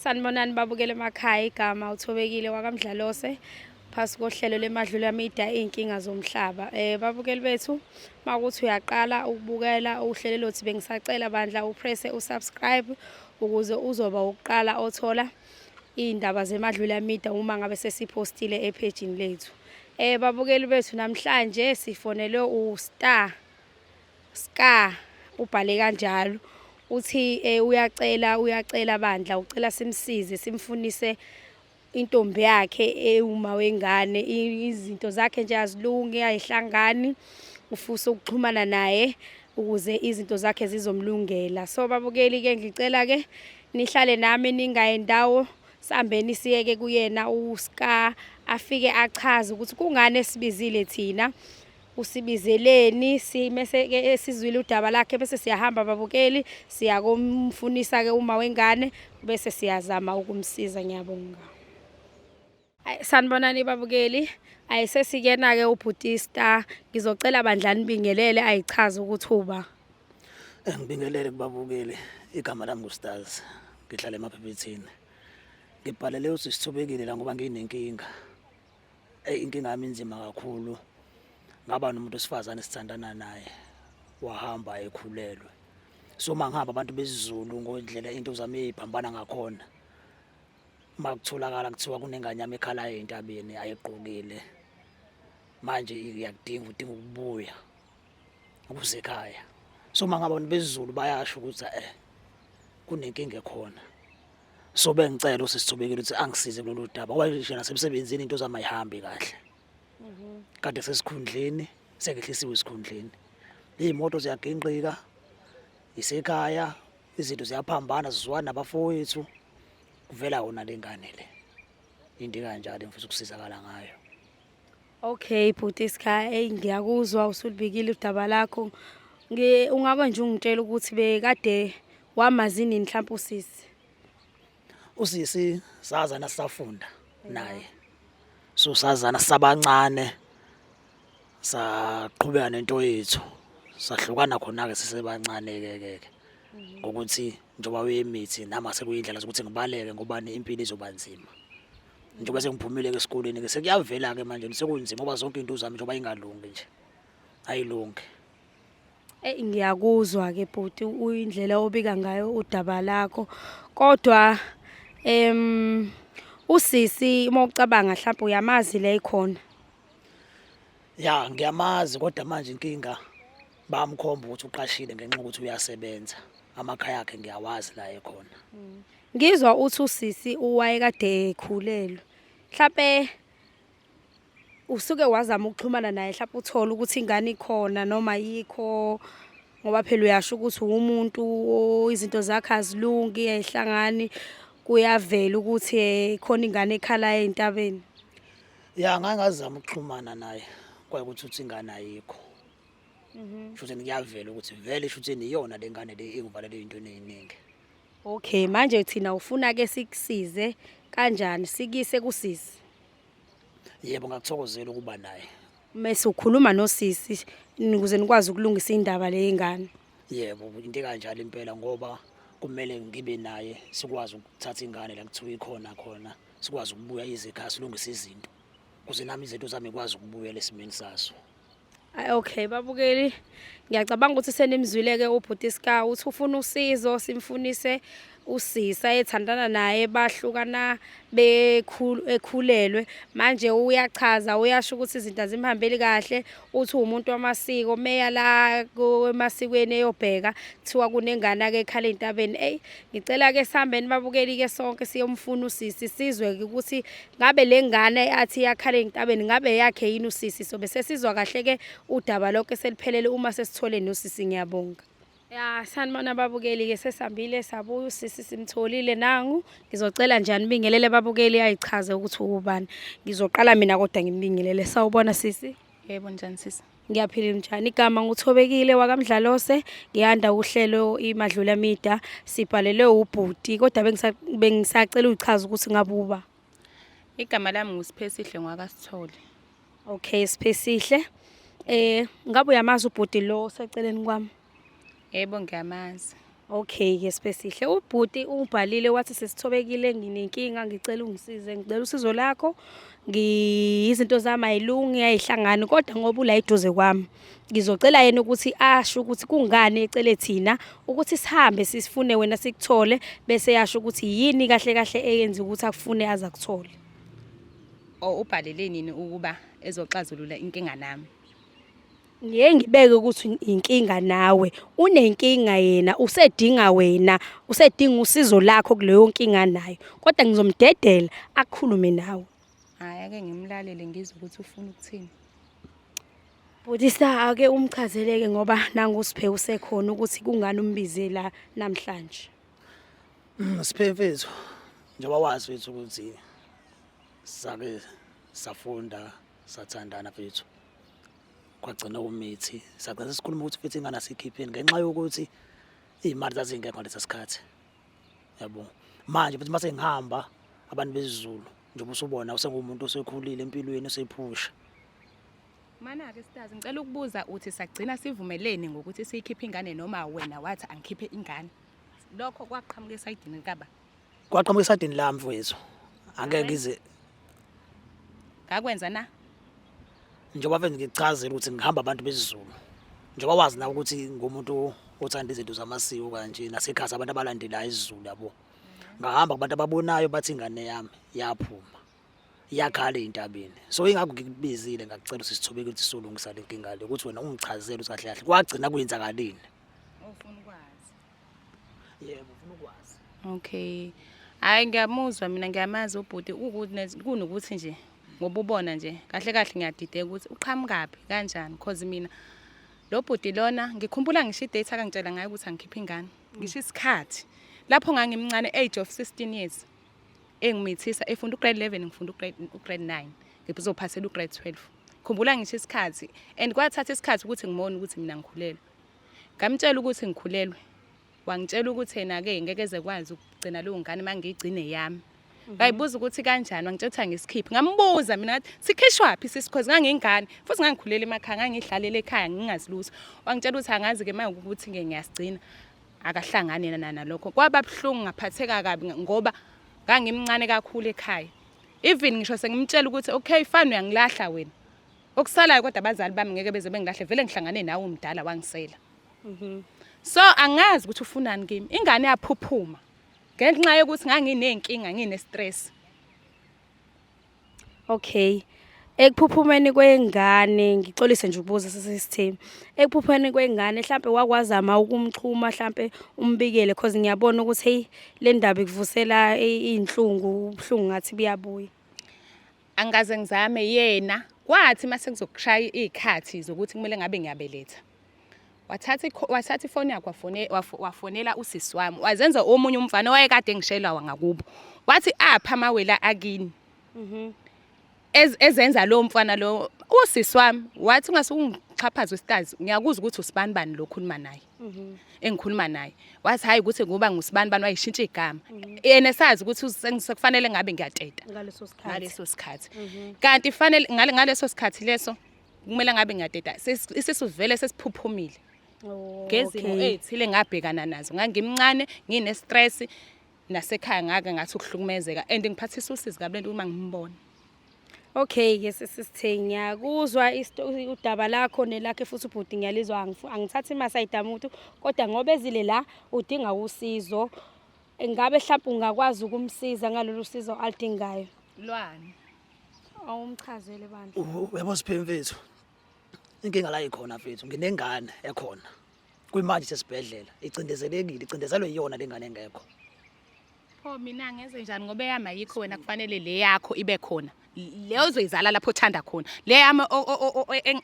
Sanibonani babukele emakhaya, igama uThobekile wakaMdlalose phasi kohlelo leMadlula Media, iy'nkinga zomhlaba. Babukeli bethu, makuthi uyaqala ukubukela uhlelo lothi bengisacela bandla upresse usubscribe ukuze uzoba wokuqala othola iy'ndaba zeMadlula Media uma ngabe sesiphostile ephejini lethu. Babukeli bethu, namhlanje sifonelwe uStar Scar, ubhale kanjalo uthi uyacela, uyacela bandla, ucela simsize simfunise intombi yakhe ewuma wengane. Izinto zakhe nje azilungi, ayihlangani, ufisa ukuxhumana naye ukuze izinto zakhe zizomlungela. So babukeli ke, ngicela ke nihlale nami ningayi ndawo, sihambeni siyeke kuyena uScar afike achaze ukuthi kungani esibizile thina, usibizeleni. Simese ke esizwile udaba lakhe bese siyahamba babukeli, siyakomfunisa ke uma wengane bese siyazama ukumsiza. Ngiyabonga. Sanibonani babukeli, ayisesikena ke ubhuti Star, ngizocela bandla nibingelele ayichaze ukuthi uba. Ngibingelele kubabukeli, igama lami nguStars, ngihlala eMaphephethini. Ngibhalele uthi sithobekile la ngoba nginenkinga. Eyi, inkinga yami inzima kakhulu. Ngaba nomuntu wesifazane esithandana naye, wahamba ekhulelwe. So uma ngihamba abantu besiZulu ngendlela into zami eyiphambana ngakhona. Uma kutholakala kuthiwa kunengane yami ekhalayo ey'ntabeni ayigqokile. Manje iyakudinga, udinga ukubuya ukuze ekhaya. So uma ngabe abantu besiZulu bayasho ukuthi kunenkinga ekhona. So bengicela usisithobekile ukuthi angisize kulolu daba ngoba nje nasemsebenzini into zami ayihambi kahle. Kade sesikhundleni, sengehlisiwe esikhundleni. Iy'moto ziyaginqika, isekhaya, izinto ziyaphambana, sizwana nabafowethu. Kuvela wona le ngane le. Into ekanjalo engifisa ukusizakala ngayo. Okay bhuti Scar, eyi ngiyakuzwa usulibikile udaba lakho. Ungake nje ungitshela ukuthi bekade wamazi nini mhlawumbe usisi? Usisi sazana sisafunda naye. So sazana sisabancane, saqhubeka nento yethu, sahlukana khona-ke sisebancane-ke ke ke ngokuthi njengoba uyemithi nami sekuyindlela zokuthi ngibaleke ngoba impilo izoba nzima. Njengoba sengiphumile-ke esikoleni-ke sekuyavela-ke manje sekunzima ngoba zonke iy'nto zami njengoba ingalungi nje ayilungi. Eyi ngiyakuzwa ke bhuti indlela obika ngayo udaba lakho, kodwa usisi uma ucabanga mhlawumbe uyamazi la ekhona. Ya, ngiyamazi kodwa manje inkinga bamkhomba ukuthi uqashile ngenxa yokuthi uyasebenza. Amakhaya akhe ngiyawazi la ekhona. Ngizwa uthi usisi uwayekade ekhulelwe. Mhlampe usuke wazama ukuxhumana naye mhlawumbe uthole ukuthi ingane ikhona noma ayikho, ngoba phela uyasho ukuthi uwumuntu izinto zakhe azilungi, ayihlangani, kuyavela ukuthi khona ingane ekhalayo ey'ntabeni. Ya, ngake ngazama ukuxhumana naye kwayikuthi uthi ingane ayikho. Shuthi kuyavela ukuthi vele shuthi iyona le ngane le engivalele ey'ntweni ey'ningi. Okay, manje thina ufuna ke sikusize kanjani, sikise kusisi? Yebo, ngakuthokozela ukuba naye. Mese ukhuluma nosisi ukuze nikwazi ukulungisa indaba le yengane. Yebo, into ekanjalo impela ngoba kumele ngibe naye sikwazi ukuthatha ingane la kuthiwa ikhona khona, sikwazi ukubuya ize ekhaya silungise izinto ukuze nami izinto zami ikwazi ukubuyela esimeni sazo. Ay, okay babukeli, ngiyacabanga ukuthi senimzwile-ke ubhuti Scar uthi ufuna usizo, simfunise usisi ayethandana naye, bahlukana ekhulelwe. Manje uyachaza, uyasho ukuthi izinto azimhambeli kahle, uthi uwumuntu wamasiko, meya la emasikweni eyobheka kuthiwa kunengane-ke ekhala ey'ntabeni. Eyi, ngicela-ke sihambeni babukeli-ke sonke siyomfuna usisi, sizwe-ke ukuthi ngabe le ngane athi iyakhala ey'ntabeni ngabe eyakhe yini usisi. Sobe sesizwa kahle-ke udaba lonke seliphelele uma sesithole nosisi. Ngiyabonga. Ya, sanibona babukeli-ke, sesihambile sabuya, usisi simtholile nangu. Ngizocela nje anibingelele babukeli, ayichaze ukuthi uwubani. Ngizoqala mina kodwa ngimbingelele. Sawubona sisi. Yebo, njani sisi? Ngiyaphila, njani? Igama nguThobekile wakaMdlalose, ngiyanda uhlelo iMadlula Media, sibhalelwe ubhuti kodwa bengisacela uyichaze ukuthi ngabe uba. Igama lami nguSiphesihle ngwakaSithole. Okay, Siphesihle. Ngabe uyamazi ubhuti lo oseceleni kwami? Yebo, ngiyamazi. Okay ke Sibesihle, ubhuti ubhalile wathi sesithobekile nginenkinga ngicela ungisize, ngicela usizo lakho. Izinto zami ayilungi ayihlangani kodwa ngoba ula eduze kwami. Ngizocela yena ukuthi asho ukuthi kungani ecele thina ukuthi sihambe sisifune wena sikuthole bese yasho ukuthi yini kahle kahle eyenza ukuthi akufune aze akuthole. O ubhalele nini ukuba ezoxazulula inkinga nami? Ngiye ngibeke ukuthi inkinga nawe unenkinga yena usedinga wena usedinga usizo lakho kuleyo nkinga nayo kodwa ngizomdedela akhulume nawe. Hhayi ake ngimlalele ngizwe ukuthi ufuna ukuthini. Bhuti sa ake umchazeleke ngoba nangu uSiphe usekhona ukuthi kungani umbize la namhlanje. Siphe mfethu, njengoba wazi mfethu ukuthi sake safunda sathandana mfethu. Kwagcina kumithi, sagcina sesikhuluma ukuthi mfethu ingane asikhipheni ngenxa yokuthi iy'mali zazingekho ngalesa sikhathi. Yabo. Manje futhi mase ngihamba abantu besiZulu njengoba usubona usengumuntu osekhulile empilweni osephusha. Mana-ke Stars, ngicela ukubuza uthi sagcina sivumelene ngokuthi siyikhiphe ingane noma wena wathi angikhiphe ingane? Lokho kwaqhamuka esayidini likaba? Kwaqhamuka esayidini lami mfowethu. Angeke ngize Ngakwenza na? Njengoba mfethu ngikuchazela ukuthi ngihamba abantu besiZulu. Njengoba wazi nawe ukuthi ngumuntu othanda izinto zamasiko kanje nasekhaya abantu abalandelayo isiZulu yabo. Ngahamba kubantu ababonayo bathi ingane yami yaphuma. Iyakhala ey'ntabeni. So ingakho ngikubizile ngakucela ukuthi sithobeke ukuthi solungisa le nkinga le ukuthi wena ungichazele ukuthi kahle kahle kwagcina kwenzakaleni. Ufuna ukwazi. Yebo, ufuna ukwazi. Okay. Hayi ngiyamuzwa mina ngiyamazi ubhuti kunokuthi nje ngoba ubona nje kahle kahle ngiyadideka ukuthi uqhamukaphi kanjani cause mina lo bhuti lona ngikhumbula ngisho idate akangitshela ngayo ukuthi angikhiphe ingane. Ngisho isikhathi lapho ngangimncane age of 16 years. Engimithisa efunda ugrade 11 ngifunda ugrade 9 ngizophasela ugrade 12. Khumbula ngisho isikhathi and kwathatha isikhathi ukuthi ngibone ukuthi mina ngikhulelwe. Ngamtshela ukuthi ngikhulelwe. Wangitshela ukuthi yena-ke ngeke eze kwazi ukugcina leyo ngane uma ngiyigcine yami. Ngayibuza ukuthi kanjani, wangitshela ukuthi angisikhiphi. Ngambuza mina ngathi sikhishwaphi isisu cause ngangiyingane futhi ngangikhulela emakhaya, ngangiyidlalela ekhaya ngingazi lutho. Wangitshela ukuthi angazi-ke uma ukuthi-ke ngiyasigcina. Akahlangani yena nalokho. Kwaba buhlungu ngaphatheka kabi ngoba ngangimncane kakhulu ekhaya. Even ngisho sengimtshela ukuthi okay fine uyangilahla wena. Okusalayo kodwa abazali bami ngeke beze bengilahle vele ngihlangane nawe umdala wangisela. So angazi ukuthi ufunani kimi. Ingane yaphuphuma ngenxa yokuthi nganginey'nkinga ngine-stress. Okay. Ekuphuphumeni kwengane ngixolise nje ukubuza sesisithembu. Ekuphuphumeni kwengane mhlambe wakwazama ukumxhuma mhlambe umbikele cause ngiyabona ukuthi hey le ndaba ikuvusela izinhlungu ubuhlungu ngathi buyabuya. Angikaze ngizame yena kwathi mase kuzokushaya izikhathi zokuthi kumele ngabe ngiyabeletha. Wathatha wathatha ifoni yakhe wafonela usisi wami wazenza omunye umfana owayekade engishela ngakubo. Wathi apha amawela akini. Ezenza lo mfana lo usisi wami wathi ungase ungixhaphaze usitazi ngiyakuzwa ukuthi usibani bani lo khuluma naye. Engikhuluma naye. Wathi hayi ukuthi ngoba ngusibani bani wayishintsha igama. Yena esazi ukuthi sekufanele ngabe ngiyateta. Ngaleso sikhathi. Ngaleso sikhathi. Kanti fanele ngaleso sikhathi leso kumele ngabe ngiyateta isisu vele sesiphuphumile. Ngezimo ezithile ngabhekana nazo. Ngangimncane, ngine stress nasekhaya ngake ngathi ukuhlukumezeka and ngiphathisa usizi kabi lento uma ngimbona. Okay ke sisithe ngiyakuzwa udaba lakho nelakhe futhi ubhuti ngiyalizwa angithathi imasayidi amuntu kodwa ngoba ezile la udinga usizo. Ngabe mhlawumbe ungakwazi ukumsiza ngalolu sizo aludingayo? Lwani? Awumchazele bandla. Uyabo Siphe mfethu. Inkinga la ikhona mfethu nginengane ekhona. Kuyimanje sesibhedlela icindezelekile icindezelwe iyona lengane engekho. Pho mina ngenze njani ngoba eyami ayikho wena kufanele le yakho ibe khona. Le ozoyizala lapho othanda khona. Le yami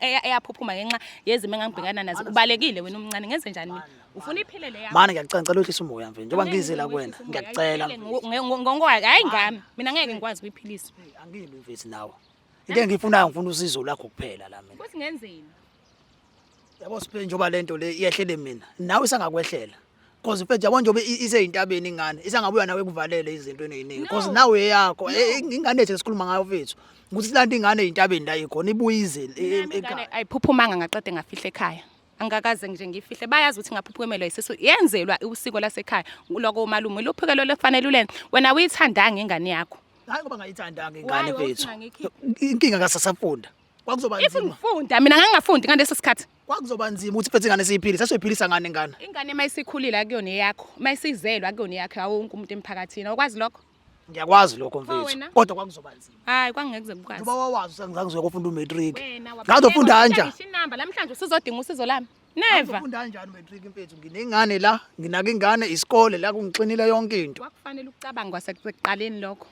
eyaphuphuma ngenxa yezimo engangibhekana nazo. Ubalekile wena umncane ngenze njani mina? Ufuna iphile le yami. Mana ngiyacela ngicela wehlise umoya mfethu njengoba ngize la kuwena ngiyacela. Ngokwazi hayi ngami mina ngeke ngikwazi ukuyiphilisa. Angilwi mfethu nawe. Into engiyifunayo ngifuna usizo lwakho kuphela la mina. Kuthi ngenzeni? Yabo Siphe njengoba lento le iyehlele mina nawe isangakwehlela. Cause mfethu yabo njengoba iseyintabeni ingane isangabuya nawe kuvalele izinto eziningi. Cause nawe eyakho ingane ethu esikhuluma ngayo mfethu. Ukuthi silanda ingane ezintabeni la ikhona ibuye ize ekhaya. Ayiphuphumanga ngaqede ngafihla ekhaya. Angikakaze nje ngifihle. Bayazi ukuthi ngaphuphukelwa isisu. Yenzelwa usiko lasekhaya lokomalume. Luphikelo lokufanele ulenze. Wena uyithandanga ingane yakho. Hayi ngoba ngayithandanga ingane Why mfethu. wawuthi Inkinga kasasafunda. Kwakuzoba If nzima. ngifunda mina ngangingafundi ngaleso sikhathi. Kwakuzoba nzima ukuthi mfethu ingane siyiphilise. Sasiyoyiphilisa ngani ingane? Ingane mayisikhulile akuyona eyakho. Mayisizelwe akuyona eyakho yawo wonke umuntu emphakathini. Awukwazi lokho? Ngiyakwazi lokho Pho mfethu. wena? Kodwa kwakuzoba nzima. Hayi kwangeke kuze kukwazi. Njengoba wawazi usangizange uzokufunda umatric. Wena Ngazofunda kanjani? Ngisho inamba namhlanje usuzodinga usizo lami. Never. Ngizofunda kanjani umatric mfethu? Nginengane la, nginaka ingane isikole la kungixinile yonke into. Kwakufanele ukucabanga kwasekuqaleni lokho.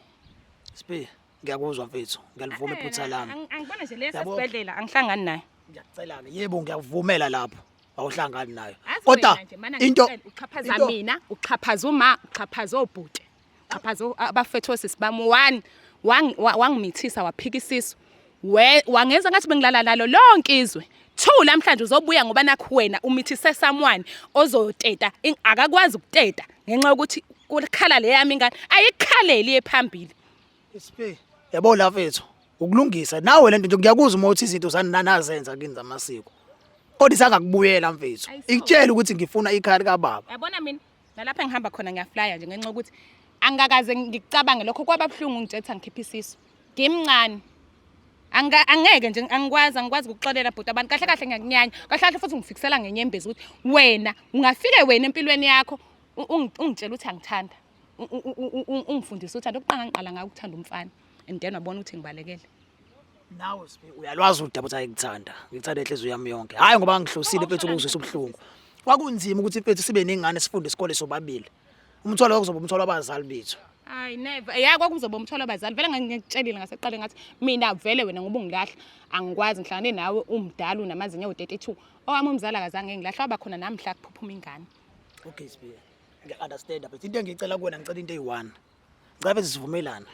Siphi, ngiyakuzwa mfethu. Ngiyalivuma iphutha lami. Angibona nje lesa Yabo. sibhedlela angihlangani naye. Ngiyakucela ke. Yebo ngiyakuvumela lapho. Awuhlangani nayo. Azi Kodwa wena nje, mana into ngikutshele, uxhaphaza mina, uxhaphaza uma, uxhaphaza obhuti. Uxhaphaza abafethu osisi bami one wangimithisa waphika isisu. We wangenza ngathi bengilala nalo lonke izwe. Two namhlanje uzobuya ngoba nakhu wena umithise someone ozoteta akakwazi ukuteta ngenxa yokuthi kukhala le yami ingane ayikhaleli ephambili. Siphi, yabo la mfethu, ukulungisa nawe lento nje ngiyakuzwa uma uthi izinto zani nanazenza kini zamasiko. Kodwa isangakubuyela mfethu. Ayisoze. Ikutshela ukuthi ngifuna ikhaya likababa. Yabona mina nalapha engihamba khona ngiyaflya nje ngenxa yokuthi angikakaze ngikucabange lokho kwaba buhlungu ngitshetha ngikhipha isisu. Ngimncane. Angeke nje angikwazi ukuxolela bhuti abantu kahle kahle ngiyakunyanya. Kahle kahle futhi ungifikisela ngenyembezi ukuthi wena ungafike wena empilweni yakho ungitshela ukuthi angithanda. Ungifundise uthando oqanga ngiqala ngawo ukuthanda umfana and then wabona ukuthi ngibalekele. Nawe Siphi uyalwazi udaba ukuthi ayikuthanda. Ngikuthanda inhliziyo yami yonke. Hayi ngoba ngihlosile mfethu ukuzwisa ubuhlungu. Kwakunzima ukuthi mfethu sibe nengane sifunde isikole sobabili. Umthwalo wakuzoba umthwalo wabazali bethu. Hayi never. Ya kwakuzoba umthwalo wabazali. Vele ngangikutshelile ngaseqale ngathi mina vele wena ngoba ungilahla angikwazi ngihlangane nawe umdala unamazinyo awu-32. Owami umzali akazange engilahla waba khona namhla kuphuphuma ingane. Okay Siphi. Ngiya-understand but into engiyicela kuwena ngicela into eyi-one. Ngicela bese sivumelana.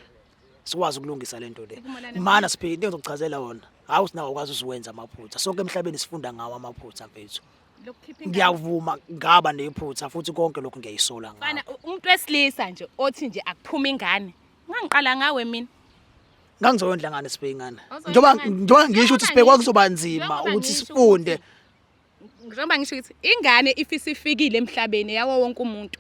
Sikwazi ukulungisa lento le. Sivumelane Mana Siphi into engizokuchazela wona. Hawu sinawo ukwazi usiwenza amaphutha. Sonke emhlabeni sifunda ngawo amaphutha mfethu. Lokukhipha ingane. Ngiyavuma ngaba nephutha futhi konke lokhu ngiyayisola ngakho. Mfana umuntu wesilisa nje othi nje akuphuma ingane. Ngangiqala ngawe mina. Ngangizoyondla ngane Siphe ingane. Awuzoyondla Njengoba ngani? njengoba ngisho ukuthi Njengoba Siphe ngisho- kwakuzoba nzima njengoba ukuthi ngisho sifunde. Njengoba ngisho ukuthi ingane if isifikile emhlabeni yawo wonke umuntu.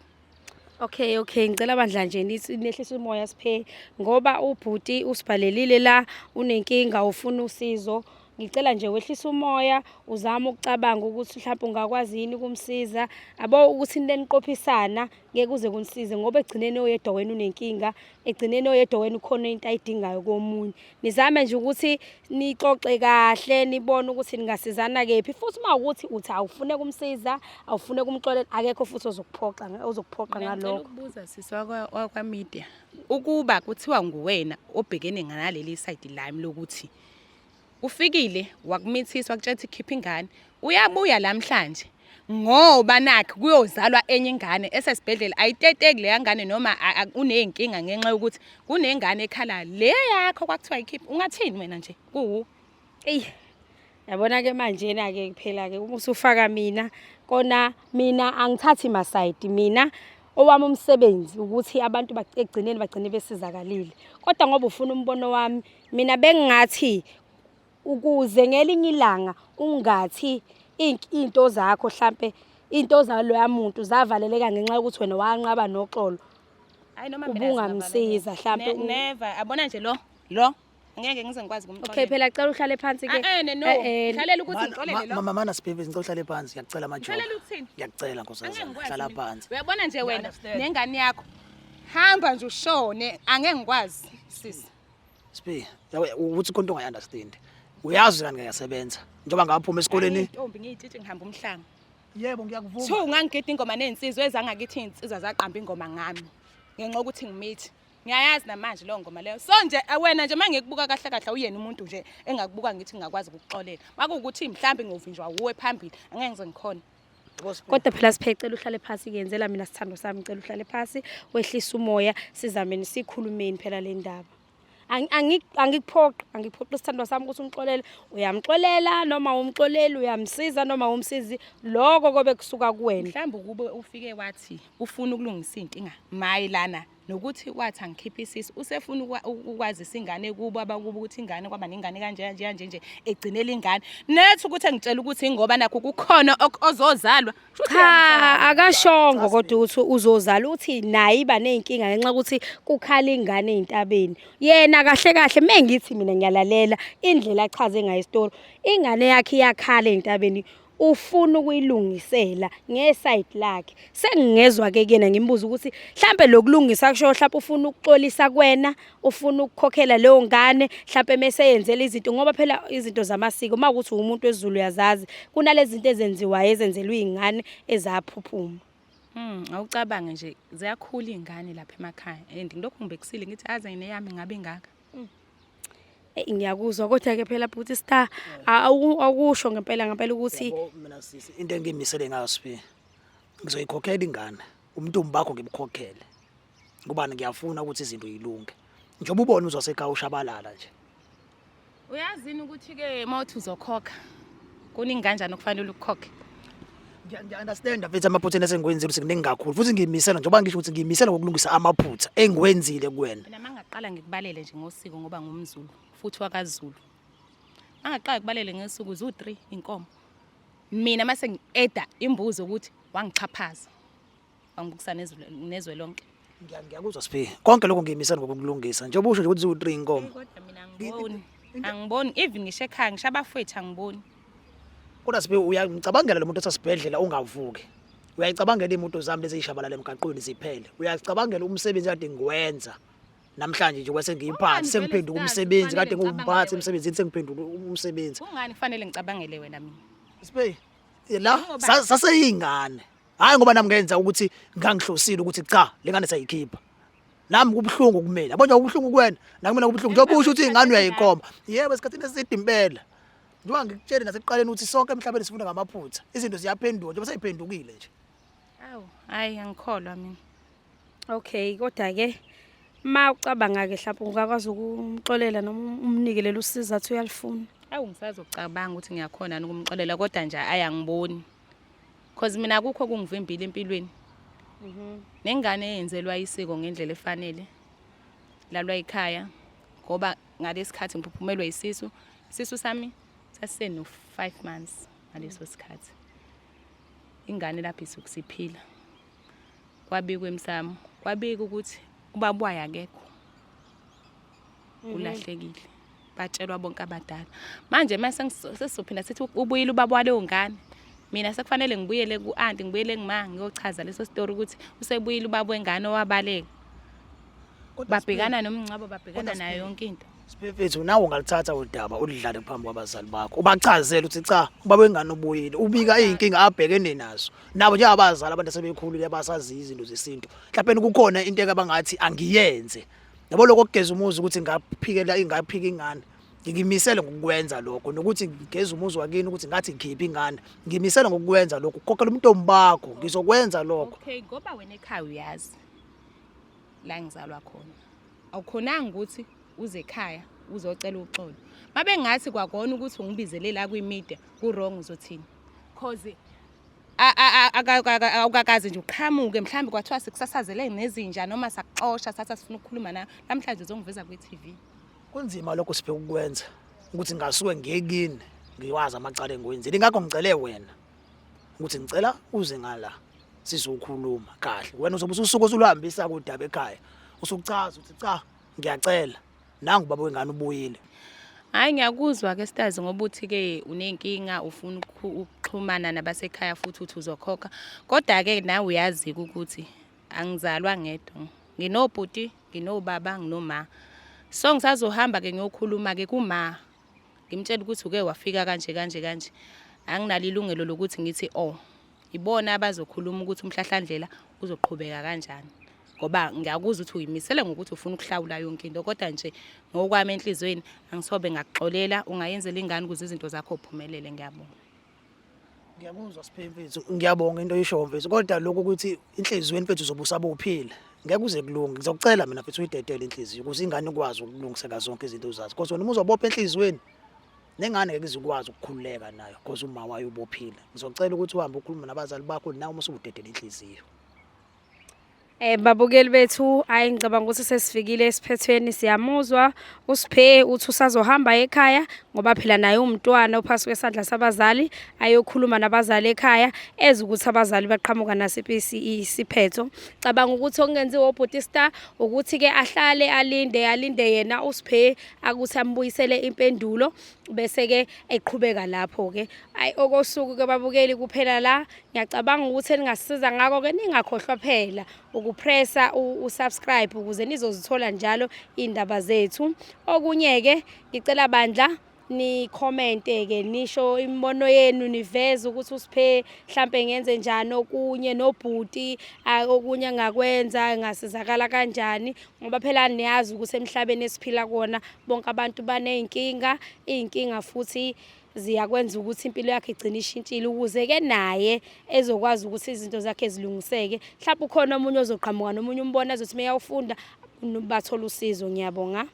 Okay okay ngicela bandla nje nithi nehlise umoya siphe ngoba ubhuti usibhalelile la unenkinga ufuna usizo ngicela nje wehlise umoya uzame ukucabanga ukuthi mhlawumbe ungakwazi yini ukumsiza abo ukuthi niqophisana ngeke kuze kunisize ngoba ekugcineni oyedwa wena unenkinga ekugcineni oyedwa wena ukhona into ayidingayo komunye nizame nje ukuthi nixoxe kahle nibone ukuthi ningasizana kephi futhi uma ukuthi uthi awufune kumsiza awufune kumxolela akekho futhi ozokuphoxa ozokuphoqa Mina ngicela ngalokho ukubuza sisi wakwa media ukuba kuthiwa nguwena obhekene ngaleli side lami lokuthi ufikile wakumithisa wakutshela ukuthi khipha ingane uyabuya lamhlanje ngoba nakhe kuyozalwa enye ingane esesibhedlela ayiteteki leya ngane noma uney'nkinga ngenxa yokuthi kunengane ekhala le yakho kwakuthiwa ikhiphe ungathini wena nje kuwu eyi yabona ke manjena ke kuphela ke uma usufaka mina kona mina angithathi masayidi mina owami umsebenzi ukuthi abantu ekugcineni bagcine besizakalile kodwa ngoba ufuna umbono wami mina bengingathi ukuze ngelinye ilanga ungathi into zakho hlampe into zaloya muntu zavaleleka ngenxa yokuthi wena wanqaba noxolo hayi noma mina ubungamsiza hlampe never abona nje lo lo angeke ngize ngikwazi kumxolela okay phela cela uhlale phansi ke eh no hlalela ukuthi ngixolele lo mama mana sibhebe ngicela uhlale phansi ngiyakucela majola Ngixolele ukuthini ngiyakucela nkosazana hlala phansi uyabona nje wena nengane yakho hamba nje ushone angeke ngikwazi sisi Siphi, yawe ukuthi khona into ongayi-understand. Uyazi kani ngiyasebenza. Njengoba ngaphuma esikoleni. Intombi ngiyitshitshi ngihamba umhlanga. Yebo ngiyakuvuma. Two ngangigida ingoma nezinsizwa ezangakithi izinsizwa zaqamba ingoma ngami. Ngenxa yokuthi ngimithi. Ngiyayazi namanje leyo ngoma leyo. So nje wena nje mangikubuka kahle kahle uyena umuntu nje engakubuka ngithi ngingakwazi ukukuxolela. Makuwukuthi mhlambe ngiyovinjwa wuwe phambili angeke ngize ngikhona. Kodwa phela Siphe cela uhlale phansi kuyenzela mina sithando sami cela uhlale phansi wehlise umoya sizameni sikhulumeni phela le ndaba. Angikuphoqi angikuphoqi isithandwa sami ukuthi umxolele uyamxolela noma umxoleli uyamsiza noma umsizi lokho kobe kusuka kuwena. Mhlawumbe ukube ufike wathi ufuna ukulungisa inkinga mayelana Nokuthi wathi angikhiphe isisu usefuna ukwazisa ingane kubo abakubo ukuthi ingane kwaba nengane kanje kanje kanje nje egcinela ingane. Nethi ukuthi engitshela ukuthi ingoba nakho kukhona ozozalwa. Shuthi Cha uyangizala. akashongo kodwa ukuthi uzozala uthi naye iba nezinkinga ngenxa ukuthi kukhala ingane ezintabeni. Yena kahle kahle mengithi mina ngiyalalela indlela achaze ngayo isitori ingane yakhe iyakhala ezintabeni ufuna ukuyilungisela ngeside lakhe. Sengingezwa ke kuyena ngimbuza ukuthi mhlambe lokulungisa kusho mhlambe ufuna ukuxolisa kwena, ufuna ukukhokhela leyo ngane mhlambe mese yenzela izinto ngoba phela izinto zamasiko uma ukuthi umuntu wesiZulu uyazazi kunalezi zinto ezenziwayo ezenzelwa izingane ezaphuphuma. Awucabange nje ziyakhula iy'ngane lapha emakhaya and ngilokhu ngibekisile ngithi aze neyami ngabe ingaka. Eyi ngiyakuzwa kodwa ke phela bhuti star awukusho ngempela ngempela ukuthi Yabo mina sisi into engiyimisele ngayo Sbi ngizoyikhokhela ingane umntumbi bakho ngibukhokhele ngobani ngiyafuna ukuthi izinto yilunge njengoba ubona uzosekhaya ushabalala nje. Uyazini ukuthi ke uma uthi uzokhokha kuningi kanjani okufanele ukukhokhe? Ngiya-understand mfethu amaphutha esengiwenzile ukuthi kuningi kakhulu futhi ngiyimisela njengoba ngisho ukuthi ngiyimisela ngokulungisa amaphutha engiwenzile kuwena. Mina mangaqala ngikubalele nje ngosiko ngoba ngumZulu futhi wakaZulu. Mangaqala ngikubalele ngesuku zu-3 inkomo. Mina mase ngi-eda imbuzo ukuthi wangixhaphaza. Wangibukisa nezwe nezwe lonke. Ngiyakuzwa Siphi. Konke lokho ngiyimisela ngokukulungisa. Njengoba usho nje ukuthi ziwu-3 inkomo. Kodwa mina angiboni. Angiboni even ngisho ekhaya ngisho abafowethu angiboni. Kodwa Siphi uyangicabangela lo muntu osasibhedlela ungavuki. Uyayicabangela imoto zami lezi ezishabalala emgaqweni ziphele. Uyacabangela umsebenzi kade ngiwenza. Namhlanje nje kwase ngiyiphathi Kungani vele sengiphenduka Stars umsebenzi kade kufanele ngiwumphathi ngicabangele wena? emsebenzini sengiphenduka umsebenzi. Kungani kufanele ngicabangele wena mina? Siphi la Ngoba- saseyingane. Hayi ngoba nami ngenza ukuthi ngangihlosile ukuthi cha lengane sayikhipha. Nami kubuhlungu kumina. Yabo nje kubuhlungu kuwena, nakumina kubuhlungu. Njengoba usho ukuthi ingane uyayikhomba. Yebo esikhathini eside impela. Njengoba ngikutshele nasekuqaleni ukuthi sonke emhlabeni sifunda ngamaphutha. Izinto ziyaphenduka njengoba seyiphendukile nje. Awu, hayi angikholwa mina. Okay, kodwa ke ma ucabanga ke mhlawumbe ungakwazi ukumxolela noma umnike lelo sizo athi uyalifuna. Awu ngisazocabanga ukuthi ngiyakhona yini ukumxolela kodwa nje ayi angiboni. Cause mina akukho okungivimbile empilweni. Nengane eyenzelwa isiko ngendlela efanele. Lalwa ekhaya ngoba ngalesikhathi ngiphuphumelwe isisu. Isisu sami sasiseno 5 months ngaleso sikhathi. Ingane lapho isuke siphila. Kwabikwa emsamo, kwabika ukuthi ubaba wayo akekho. Ulahlekile. Batshelwa bonke abadala. Manje mase sesizophinda sithi ubuyile ubaba waleyo ngane. Mina sekufanele ngibuyele ku-anti, ngibuyele kuma ngiyochaza leso story ukuthi usebuyile ubaba wengane owabaleka. Babhekana nomngcwabo, babhekana nayo yonke into. Siphethu nawe ungalithatha udaba ulidlale phambi kwabazali bakho ubachazele ukuthi cha ubaba wengane ubuyile ubika izinkinga abhekene nazo nabo njengabazali abantu asebekhulile abasazi izinto zesintu mhlawumbe kukhona into ekabangathi angiyenze yabo lokho kugeza umuzi ukuthi ngaphikela ingaphika ingane ngimisele ngokukwenza lokho nokuthi ngigeza umuzi wakini ukuthi ngathi ngikhiphe ingane ngimisele ngokukwenza lokho ukukhokhela umntombi bakho ngizokwenza lokho. Okay ngoba wena ekhaya uyazi la ngizalwa khona awukhonanga ukuthi uze ekhaya uzocela uxolo mabengathi kwakona ukuthi ungibizele la kwi-media ku-wrong uzothini cause awukakaze nje uqhamuke mhlawumbe kwathiwa sikusasazele nezinja noma sakuxosha sathi asifuna ukukhuluma nawe namhlanje uzongiveza kwi-TV. Kunzima lokho sibheka ukukwenza ukuthi ngasuke ngiye kini ngiwazi amacala engiwenzile ingakho ngicele wena ukuthi ngicela uze ngala sizokhuluma kahle wena uzobe ususuka usuluhambisa kudaba ekhaya usuchaza ukuthi cha ngiyacela nangu baba wengane ubuyile. Hhayi ngiyakuzwa-ke Stars ngoba uthi-ke unenkinga ufuna ukuxhumana nabasekhaya futhi uthi uzokhokha. Kodwa-ke nawe uyazi-ke ukuthi angizalwa ngedwa. Nginobhuti, nginobaba, nginoma. So ngisazohamba-ke ngiyokhuluma-ke kuma ngimtshele ukuthi uke wafika kanje kanje kanje. Anginalo ilungelo lokuthi ngithi oh ibona abazokhuluma ukuthi umhlahlandlela uzoqhubeka kanjani ngoba ngiyakuzwa ukuthi uyimisele ngokuthi ufuna ukuhlawula yonke into kodwa nje ngokwami enhliziyweni angisobe ngakuxolela ungayenzela ingane ukuze izinto zakho uphumelele ngiyabonga. Ngiyakuzwa Siphe mfethu, ngiyabonga into oyishoyo mfethu, kodwa lokhu ukuthi inhliziyweni mfethu uzobe usabophile ngeke uze kulunge. Ngizokucela mina mfethu uyidedele inhliziyo ukuze ingane ikwazi ukulungiseka zonke izinto zazo. Because wena uma uzobopha enhliziyweni nengane ngeke izikwazi ukukhululeka nayo because uma wayo ubophile. Ngizocela ukuthi uhambe ukhulume nabazali bakho nawe uma usubudedela inhliziyo. Babukeli bethu, hayi ngicabanga ukuthi sesifikile esiphethweni siyamuzwa uSiphe uthi usazohamba ekhaya ngoba phela naye umntwana ophasi kwesandla sabazali ayokhuluma nabazali ekhaya eze ukuthi abazali baqhamuka nasiphi isiphetho. Cabanga ukuthi okungenziwa ubhuti Star ukuthi ke ahlale alinde alinde yena uSiphe akuthi ambuyisele impendulo bese ke eqhubeka lapho ke. Ayi okosuku ke babukeli kuphela la. Ngiyacabanga ukuthi eningasiza ngakho-ke ningakhohlwa phela ukupressa usubscribe ukuze nizozithola njalo iy'ndaba zethu. Okunye-ke ngicela bandla nikhomente-ke nisho imibono yenu niveze ukuthi usiphe mhlampe ngenze njani okunye nobhuti okunye engakwenza ngasizakala kanjani ngoba phela niyazi ukuthi emhlabeni esiphila kuwona bonke abantu baney'nkinga iy'nkinga futhi ziyakwenza ukuthi impilo yakhe igcine ishintshile ukuze-ke naye ezokwazi ukuthi izinto zakhe zilungiseke mhlawumbe ukhona omunye ozoqhamuka nomunye umbono azothi uma eyawufunda bathole usizo. Ngiyabonga.